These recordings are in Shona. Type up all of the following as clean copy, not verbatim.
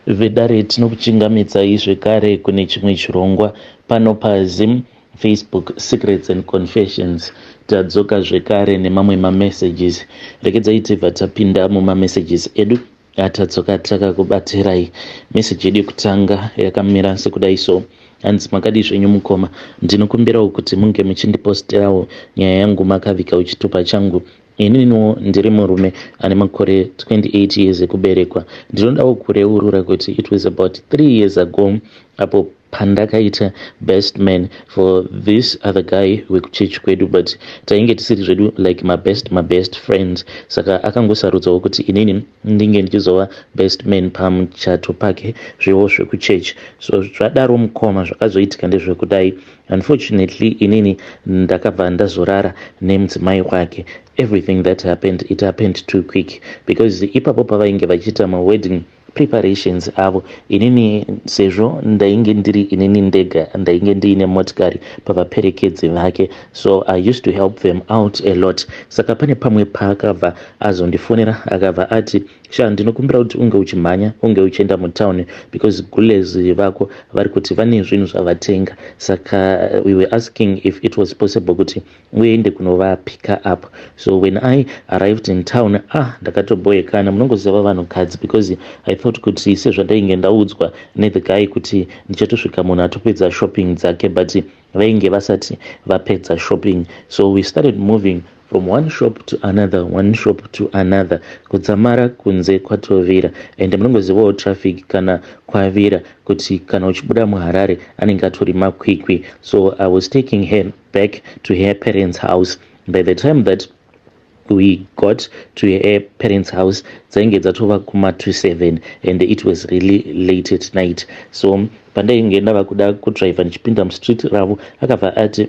Vedare, tinokuchingamidzai zvekare kune chimwe chirongwa pano paZim Facebook Secrets and Confessions. Tadzoka zvekare nemamwe mamessages. Regedzai tibva tapinda mumamessages edu atadzoka takakubatirai. Meseji yedu yekutanga yakamira sekudai so: hanzi, "Makadii zvenyu mukoma? Ndinokumbirawo kuti munge muchindiposterawo nyaya yangu makavika chitupa changu. Ininiwo ndiri murume ane makore 28 years ekuberekwa. Ndinodawo kureurura kuti it was about 3 years ago apo pandakaita best man for this other guy wekuchechi kwedu, but tainge tisiri zvedu like mabest friends. Saka akangosarudzawo kuti inini ndinge ndichizova best man pamuchato pake, zvivo zvekuchechi. So zvadaro mukoma, zvakazoitika ndezvekudai: unfortunately, inini ndakabva ndazorara nemudzimai wake. Everything that happened, it happened too quick, because ipapo pavainge vachiita mawedding preparations avo, inini sezvo ndainge ndiri inini ndega ndainge ndiine motikari pavaperekedzi vake, so I used to help them out a lot. Saka pane pamwe paakabva azondifonera, akabva ati, 'Sha, ndinokumbira kuti unge uchimhanya, unge uchienda mutauni, because gulezi vako vari kuti vane zvinhu zvavatenga. Saka we were asking if it was possible kuti uende kunovapicka up.' So when I arrived in town, ah, ndakatoboyekana. Munongoziva vanhukadzi, because I thought kuti sezvandainge ndaudzwa nethe guy kuti ndichatosvika munhu atopedza shopping dzake, but vainge vasati vapedza shopping. So we started moving from one shop to another, one shop to another, kudzamara kunze kwatovira. And munongozivawo traffic kana kwavira, kuti kana uchibuda muHarare anenge atori makwikwi. So I was taking her back to her parents' house. By the time that we got to her parents' house, dzainge dzatova kuma-27 and it was really late at night. So pandainge ndava kuda kudhiraivha ndichipinda mustreet ravo, akabva ati,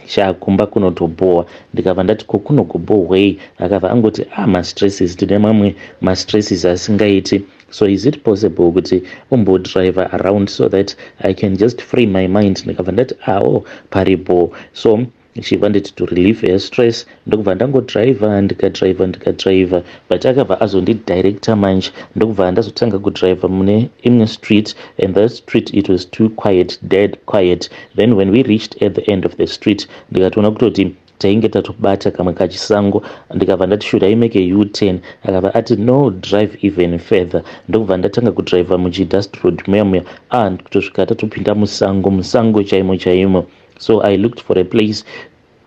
'Sha, kumba kunotobhowa.' Ndikabva ndati, 'Ko kunogobhohwei?' Akabva angoti, 'Ah, mastresses, tine mamwe mastresses asingaiti. So is it possible kuti umbodrive around so that I can just free my mind?' Ndikabva ndati, 'Awo, paripo.' So she wanted to relieve her stress. Ndokubva ndangodhiraivha, ndikadhiraivha, ndikadhiraivha, but akabva azondidirecta manje. Ndokubva ndazotanga kudhiraivha mune imwe street, and that street, it was too quiet, dead quiet. Then when we reached at the end of the street, ndikatoona kutoti tainge tatobata kamwe kachisango. Ndikabva ndati, 'Should I make a U-turn?' Akabva ati, 'No, drive even further.' Ndokubva ndatanga kudhiraivha muchidust road muya muya, ah, kutosvika tatopinda musango, musango chaimo chaimo. So I looked for a place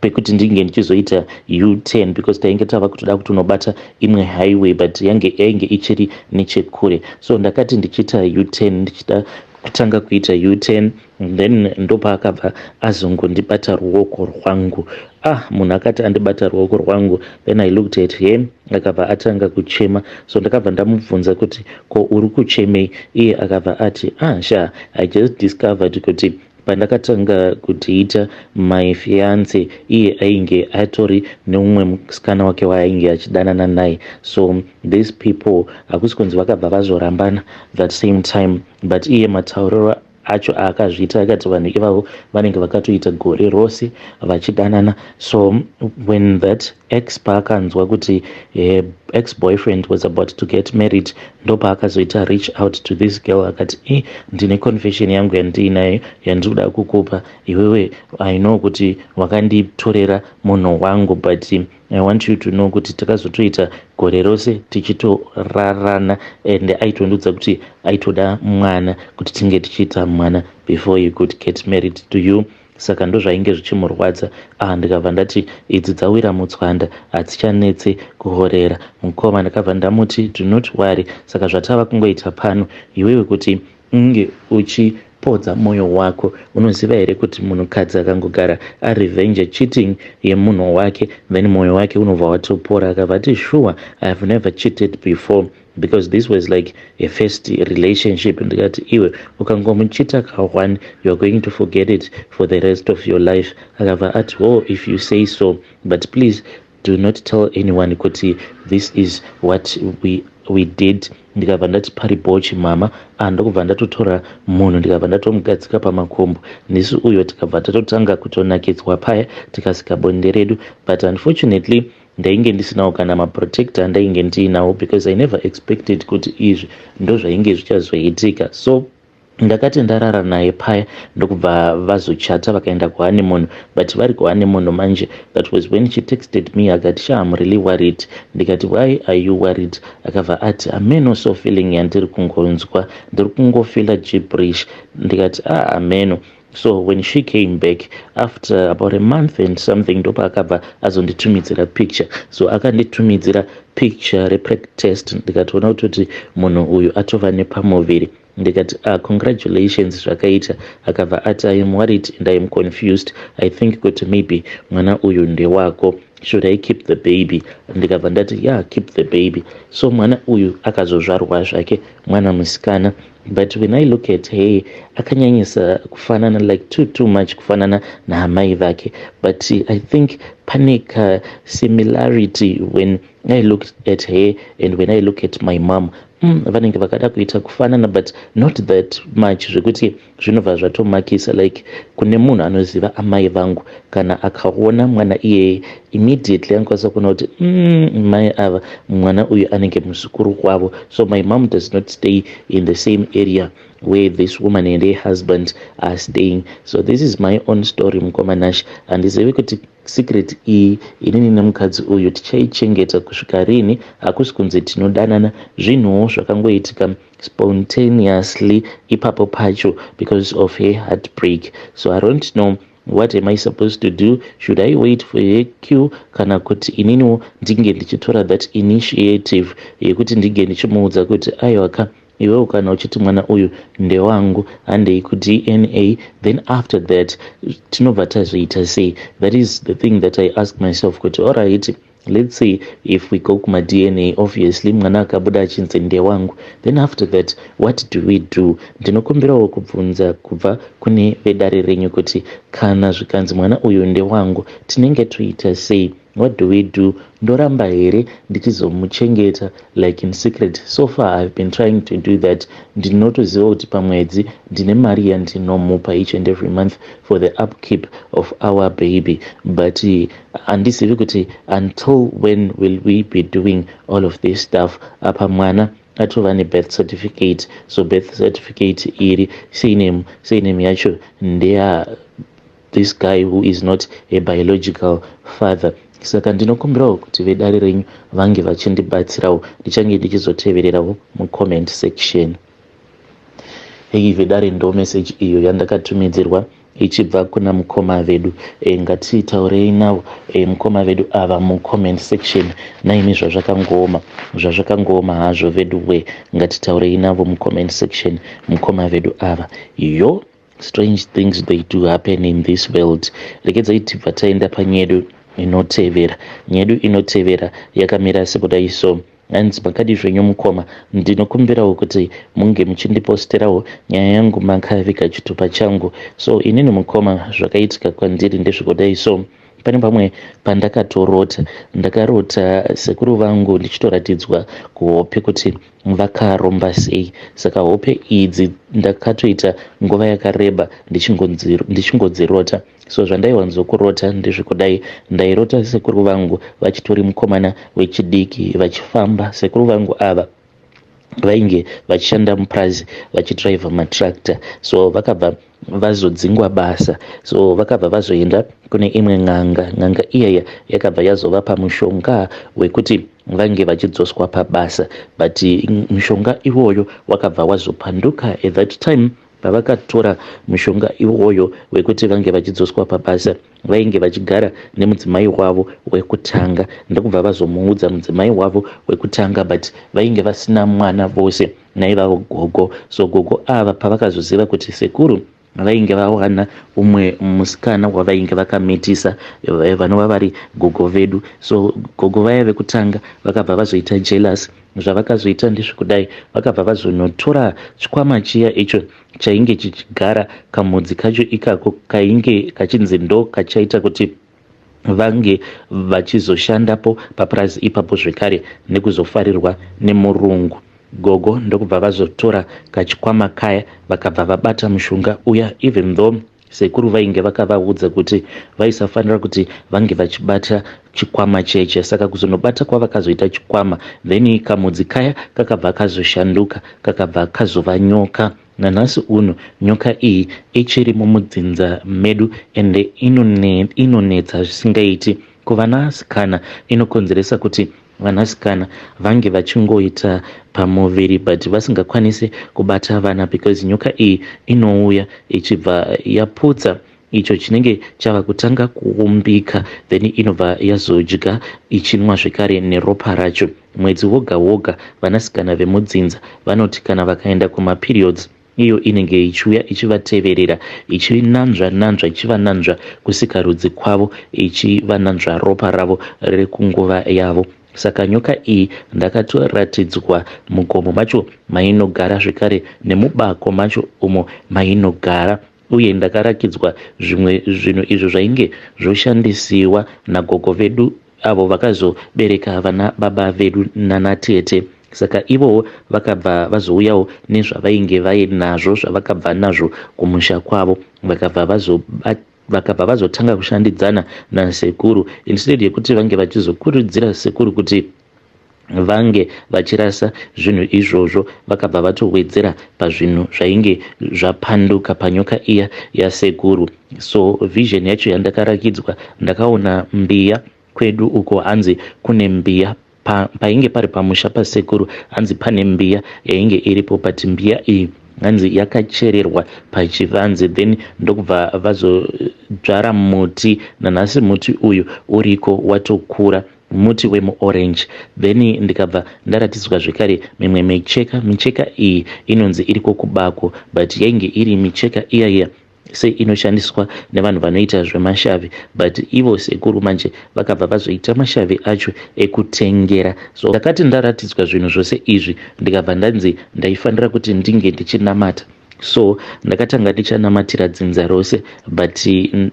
pekuti ndinge ndichizoita U-turn, because tainge tava kutoda kutonobata imwe highway, but yange yainge ichiri nechekure. So ndakati ndichiita U-turn, ndichida kutanga kuita U-turn, then ndopaakabva azongondibata ruoko rwangu. Ah, munhu akati andibata ruoko rwangu, then I looked at him, akabva atanga kuchema. So ndakabva ndamubvunza kuti, 'Ko uri kuchemei?' Iye akabva ati, 'Ah, sha, I just discovered kuti pandakatanga kutiita my fiance, iye ainge atori neumwe musikana wake waainge achidanana naye. So these people, hakusi kunzi vakabva vazorambana that same time, but iye matauriro acho aakazviita, akati vanhu ivavo vanenge vakatoita gore rose vachidanana. So when that ex paakanzwa kuti ex boyfriend was about to get married, ndopaakazoita reach out to this girl, akati, 'E, ndine confession yangu yandiinayo yandiri kuda kukupa iwewe. I know kuti wakanditorera munhu wangu, but I want you to know kuti takazotoita gore rose tichitorarana, and aitondiudza kuti aitoda mwana, kuti tinge tichiita mwana before you could get married to you. Saka ndozvainge zvichimurwadza.' Ah, ndikabva ndati, idzi dzawira mutswanda, hadzichanetse kuhorera mukoma. Ndakabva ndamuti, 'Do not worry. Saka zvatava kungoita pano, iwewe kuti unge uchipodza mwoyo wako, unoziva here kuti munhukadzi akangogara arevenge cheating yemunhu wake, then mwoyo wake unobva watopora?' Akabva ati, 'Sure, I have never cheated before, because this was like a first relationship.' Ndikati, 'Iwe ukangomuchita ka1, you are going to forget it for the rest of your life.' Akabva ati, 'Oh, if you say so, but please do not tell anyone kuti this is what we did.' Ndikabva ndati, 'Paribochi mama.' Ah, ndokubva ndatotora munhu, ndikabva ndatomugadzika pamakumbo nesu uyo, tikabva tatotanga kutonakidzwa paya, tikasika bonde redu. But unfortunately, Ndainge ndisinawo kana maprotector andainge ndiinawo because I never expected kuti izvi ndozvainge zvichazoitika. So ndakati ndarara naye paya, ndokubva vazochata, vakaenda kuhoneymoon. But vari kuhoneymoon manje, that was when she texted me akati, "Sha, I'm really worried." Ndikati, "Why are you worried?" Akabva ati, "Ameno, so feeling yandiri kungonzwa, ndiri kungofeela gibberish." Ndikati, "Ah, ameno." So when she came back after about a month and something, ndopaakabva azonditumidzira picture. So akanditumidzira picture repreg test, ndikatoona kutoti munhu uyu atova nepamuviri. Ndikati, "Ah, congratulations, zvakaita." Akabva ati, "I am worried and I am confused. I think kuti maybe mwana uyu ndewako. Should I keep the baby?" Ndikabva ndati, "Yeah, keep the baby." So mwana uyu akazozvarwa zvake, mwana musikana. But when I look at her, akanyanyisa kufanana, like too much kufanana naamai vake. But I think pane kasimilarity when I look at her and when I look at my mom. Vanenge vakada kuita kufanana, but not that much zvekuti zvinobva zvatomakisa. Like kune munhu anoziva amai vangu, kana akaona mwana iyeye, immediately anokwanisa kuona kuti mai ava, mwana uyu anenge muzukuru wavo. So my mom does not stay in the same area where this woman and her husband are staying. So this is my own story, mukoma Nash. Handizivi kuti secret iyi, inini nemukadzi uyu, tichaichengeta kusvika rini. Hakusi kunzi tinodanana, zvinhuwo zvakangoitika spontaneously ipapo pacho because of her heartbreak. So I don't know, what am I supposed to do? Should I wait for her cue, kana kuti ininiwo ndinge ndichitora that initiative yekuti ndinge ndichimuudza kuti, "Aiwaka, iwewo kana uchiti mwana uyu ndewangu, handei kuDNA"? Then after that tinobva tazoita sei? That is the thing that I ask myself, kuti alright, let's say if we go kumaDNA, obviously mwana akabuda achinzi ndewangu, then after that what do we do? Ndinokumbirawo kubvunza kubva kune vedare renyu kuti kana zvikanzi mwana uyu ndewangu, tinenge toita sei? What do we do? Ndoramba here ndichizomuchengeta like in secret? So far I've been trying to do that. Ndinotoziva kuti pamwedzi ndine mari yandinomupa each and every month for the upkeep of our baby, but handizivi kuti until when will we be doing all of this stuff. Apa mwana atova nebirth certificate. So birth certificate iri surname yacho ndeya this guy who is not a biological father. Saka ndinokumbirawo kuti vedare renyu vange vachindibatsirawo. Ndichange ndichizotevererawo mucomment section. Hei vedare, ndo message iyo yandakatumidzirwa ichibva kuna mukoma vedu. Ngatitaurei navo mukoma vedu ava mucomment section. Naimi, zvazvakangooma, zvazvakangooma hazvo vedu we. Ngatitaurei navo mucomment section, mukoma vedu ava. Yo, strange things, they do happen in this world. Regedzai tibva taenda panyedu inotevera. Nyedu inotevera yakamira sekudai. So hanzi, "Makadi zvenyu mukoma? Ndinokumbirawo kuti munge muchindiposterawo nyaya yangu makaviga chitupa changu. So inini mukoma, zvakaitika kwandiri ndezvekudai. So pane pamwe pandakatorota, ndakarota sekuru vangu, ndichitoratidzwa kuhope kuti vakaromba sei. Saka hope idzi ndakatoita nguva yakareba ndichingodzirota. So zvandaiwanzokurota ndezvekudai: ndairota sekuru vangu vachitori mukomana wechidiki, vachifamba. Sekuru vangu ava vainge vachishanda mupurazi, vachidhiraivha matractor. So vakabva vazodzingwa basa, so vakabva vazoenda kune imwe n'anga. N'anga iyaya yakabva yazovapa mushonga wekuti vange vachidzoswa pabasa, but mushonga iwoyo wakabva wazopanduka. At that time pavakatora mushonga iwoyo wekuti vange vachidzoswa pabasa, vainge vachigara nemudzimai wavo wekutanga, ndokubva vazomuudza mudzimai wavo wekutanga, but vainge vasina mwana vose naivavo gogo. So gogo ava pavakazoziva kuti sekuru vainge vawana umwe musikana wavainge vakamitisa, vanova vari gogo vedu, so gogo vaya vekutanga vakabva vazoita jealous. Zvavakazoita ndezvekudai: vakabva vazonotora chikwama chiya icho chainge chichigara kamudzi kacho ikako, kainge kachinzi ndo kachaita kuti vange vachizoshandapo papurazi ipapo zvekare nekuzofarirwa nemurungu. Gogo ndokubva vazotora kachikwama kaya, vakabva vabata mushonga uya, even though Sekuru vainge vakavaudza kuti vaisafanira kuti vange vachibata chikwama cheche saka kuzonobata kwavakazoita chikwama then kamudzi kaya kakabva kazoshanduka kakabva kazova nyoka. Nanhasi uno nyoka iyi ichirimo mudzinza medu ende inonetsa zvisingaiti. Kuvanasikana inokonzeresa kuti vanasikana vange vachingoita pamuviri but vasingakwanise kubata vana because nyoka iyi inouya ichibva yaputsa icho chinenge chava kutanga kuumbika then inobva yazodya ichinwa zvekare neropa racho. Mwedzi woga woga vanasikana vemudzinza vanoti kana vakaenda kumaperiods iyo inenge ichiuya ichivateverera ichinanzva nanzva ichivananzva kusikarudzi kwavo ichivananzva ropa ravo rekunguva yavo. Saka nyoka iyi ndakatoratidzwa mugomo macho mainogara zvekare nemubako macho umo mainogara uye ndakarakidzwa zvimwe zvinhu izvo zvainge zvoshandisiwa nagogo vedu avo vakazobereka vana baba vedu nanatete. Saka ivowo vakabva vazouyawo nezvavainge vainazvo zvavakabva nazvo kumusha kwavo vakabva vakabva vazotanga kushandidzana nasekuru instead yekuti vange vachizokurudzira sekuru kuti vange vachirasa zvinhu izvozvo vakabva vatowedzera pazvinhu zvainge zvapanduka panyoka iya yasekuru. So vision yacho yandakarakidzwa ndakaona mbiya kwedu uko hanzi kune mbiya pa, painge pari pamusha pasekuru hanzi pane mbiya yainge iripo but mbiya iyi hanzi yakachererwa pachivanze then ndokubva vazodzvara muti nanhasi muti uyu uriko watokura muti wemuorange then ndikabva ndaratidzwa zvekare mimwe micheka micheka iyi inonzi iriko kubako but yainge iri micheka iya iya seinoshandiswa nevanhu vanoita zvemashavi but ivo sekuru manje vakabva vazoita mashavi acho ekutengera. So ndakati ndaratidzwa zvinhu zvose izvi ndikabva ndanzi ndaifanira kuti ndinge ndichinamata. So ndakatanga ndichanamatira dzinza rose but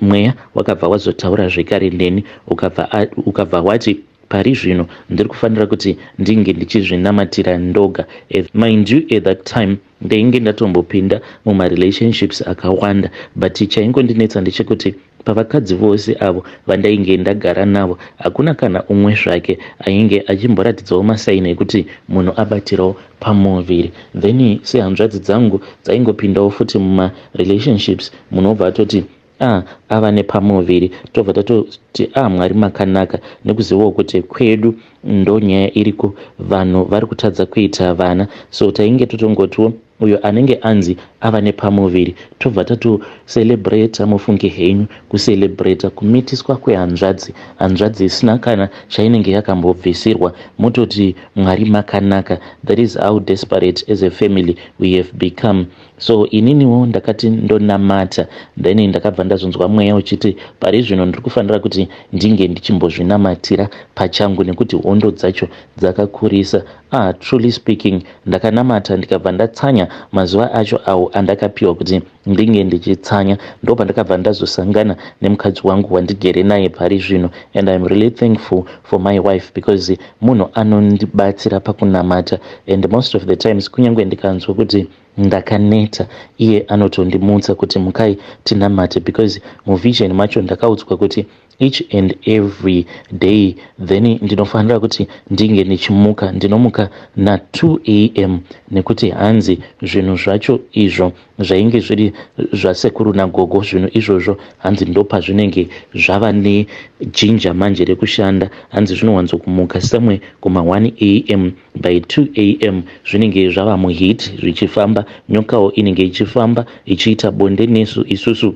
mweya wakabva wazotaura zvekare neni ukabva, ukabva wati pari zvino ndiri kufanira kuti ndinge ndichizvinamatira ndoga. Mind you, at that time ndainge ndatombopinda mumarelationships akawanda but chaingondinetsa ndechekuti pavakadzi vose avo vandainge ndagara navo hakuna kana umwe zvake ainge achimboratidzawo masaini ekuti munhu abatirawo pamuviri. Then sehanzvadzi dzangu dzaingopindawo futi mumarelationships munhu obva atoti ah ava nepamuviri tobva tatoti ah Mwari makanaka nekuzivawo kuti kwedu ndonyaya iriko vanhu vari kutadza kuita vana. So tainge totongotiwo uyo anenge anzi ava nepamuviri tobva tatocelebrata mufunge henyu kucelebrata kumitiswa kwehanzvadzi hanzvadzi isina kana chainenge yakambobvisirwa mototi Mwari makanaka. That is how desperate as a family we have become. So ininiwo ndakati ndonamata then ndakabva ndazonzwa mweya uchiti pari zvino ndiri kufanira kuti ndinge ndichimbozvinamatira pachangu nekuti hondo dzacho dzakakurisa. Ah, truly speaking ndakanamata ndikabva ndatsanya mazuva acho awo andakapiwa kuti ndinge ndichitsanya ndobva ndakabva ndazosangana nemukadzi wangu wandigere naye pari zvino and I'm really thankful for my wife because munhu anondibatsira pakunamata and most of the times kunyange ndikanzwa kuti ndakaneta iye anotondimutsa kuti mukai tinamate because muvision macho ndakaudzwa kuti each and every day then ndinofanira kuti ndinge ndichimuka ndinomuka na2 am nekuti hanzi zvinhu zvacho izvo zvainge zviri zvasekuru nagogo zvinhu izvozvo hanzi ndopazvinenge zvava nejinja manje rekushanda hanzi zvinowanzokumuka somewhere kuma1 am by 2 am zvinenge zvava muheat zvichifamba nyokawo inenge ichifamba ichiita bonde nesu isusu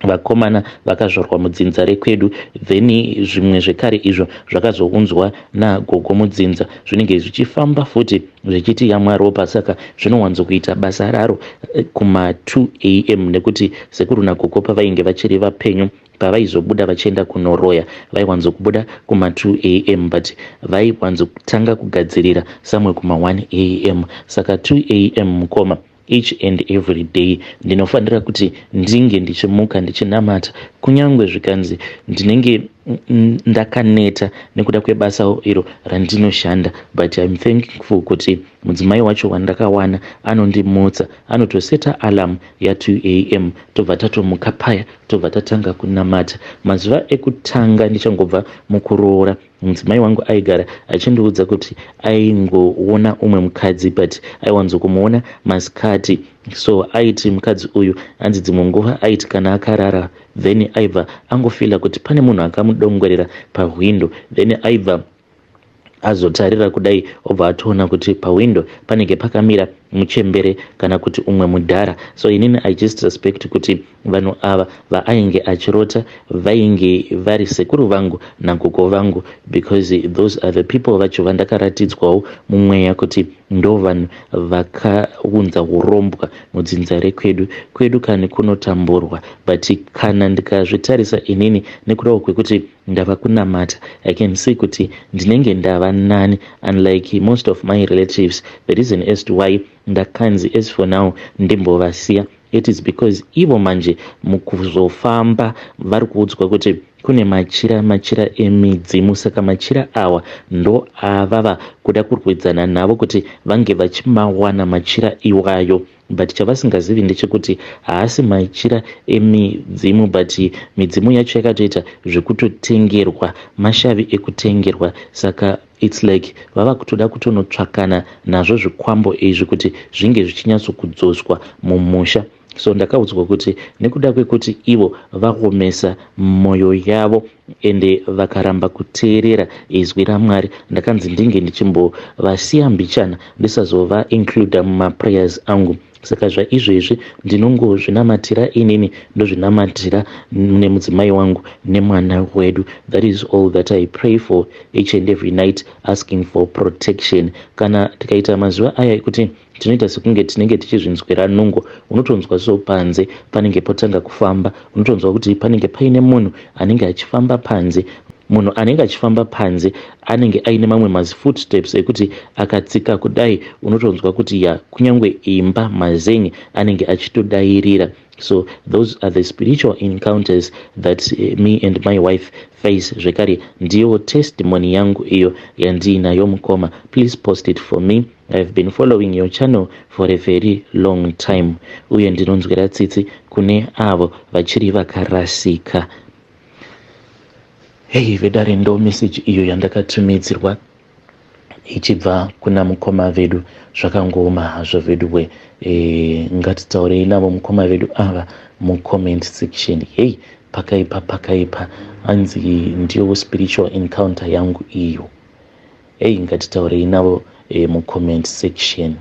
vakomana vakazvarwa mudzinza rekwedu then zvimwe zvekare izvo zvakazounzwa nagogo mudzinza zvinenge zvichifamba futi zvichiti yamwa ropa saka zvinowanzokuita basa raro kuma2 am nekuti sekuru nagogo pavainge vachiri vapenyu pavaizobuda vachienda kunoroya vaiwanzokubuda kuma2 am but vaiwanzotanga kugadzirira somewhere kuma1 am saka 2 am mukoma. Each and every day ndinofanira kuti ndinge ndichimuka ndichinamata, kunyange zvikanzi ndinenge ndakaneta nekuda kwebasa iro randinoshanda. But I'm thankful kuti mudzimai wacho wandakawana anondimutsa, anotoseta alarm ya2 a.m., tobva tatomuka paya, tobva tatanga kunamata. Mazuva ekutanga ndichangobva mukuroora, mudzimai wangu aigara achindiudza kuti aingoona umwe mukadzi, but aiwanzokumuona masikati. So aiti mukadzi uyu, hanzi dzimwe nguva aiti kana akarara, then aibva angofeela kuti pane munhu akamudongorera pahwindo. Then aibva azotarira kudai, obva atoona kuti pahwindo panenge pakamira muchembere kana kuti umwe mudhara. So inini I just suspect kuti vanhu ava vaainge achirota vainge vari sekuru vangu nagogo vangu, because those are the people vacho vandakaratidzwawo mumweya kuti ndo vanhu vakaunza urombwa mudzinza rekwedu. Kwedu kani kunotamburwa, but kana ndikazvitarisa inini, nekudawo kwekuti ndava kunamata, I can see kuti ndinenge ndava nani, unlike most of my relatives. The reason as to why ndakanzi as for now ndimbovasiya, it is because ivo manje mukuzofamba vari kuudzwa kuti kune machira, machira emidzimu. Saka machira awa ndo avava kuda kurwidzana navo kuti vange vachimawana machira iwayo. But chavasingazivi ndechekuti haasi machira emidzimu, but midzimu yacho yakatoita zvekutotengerwa, mashavi ekutengerwa. Saka it's like vava kutoda kutonotsvakana nazvo zvikwambo izvi kuti zvinge zvichinyatsokudzoswa mumusha. So ndakaudzwa kuti nekuda kwekuti ivo vaomesa mwoyo yavo ende vakaramba kuteerera izwi raMwari, ndakanzi ndinge ndichimbovasiya mbichana, ndisazovaincluda mumaprayers angu. Saka zvaizvezvi ndinongozvinamatira inini, ndozvinamatira nemudzimai wangu nemwana wedu. That is all that I pray for each and every night, asking for protection. Kana tikaita mazuva aya ekuti tinoita sekunge tinenge tichizvinzwira nungo, unotonzwa so panze panenge potanga kufamba, unotonzwa kuti panenge paine munhu anenge achifamba panze. Munhu anenge achifamba panze anenge aine mamwe mazifootsteps ekuti akatsika kudai, unotonzwa kuti ya, kunyange imba mazen'e anenge achitodairira. So those are the spiritual encounters that me and my wife face. Zvekare ndiyo testimony yangu iyo yandiinayo. Mukoma, please post it for me. I've been following your channel for a very long time, uye ndinonzwira tsitsi kune avo vachiri vakarasika. Hei vedare, ndo meseji iyo yandakatumidzirwa ichibva kuna mukoma vedu. Zvakangooma hazvo vedu we. Ngatitaurei navo mukoma vedu ava mucomment section. Hei, pakaipa, pakaipa. Hanzi ndiyo spiritual encounter yangu iyo. Hei, ngatitaurei navo mucomment section.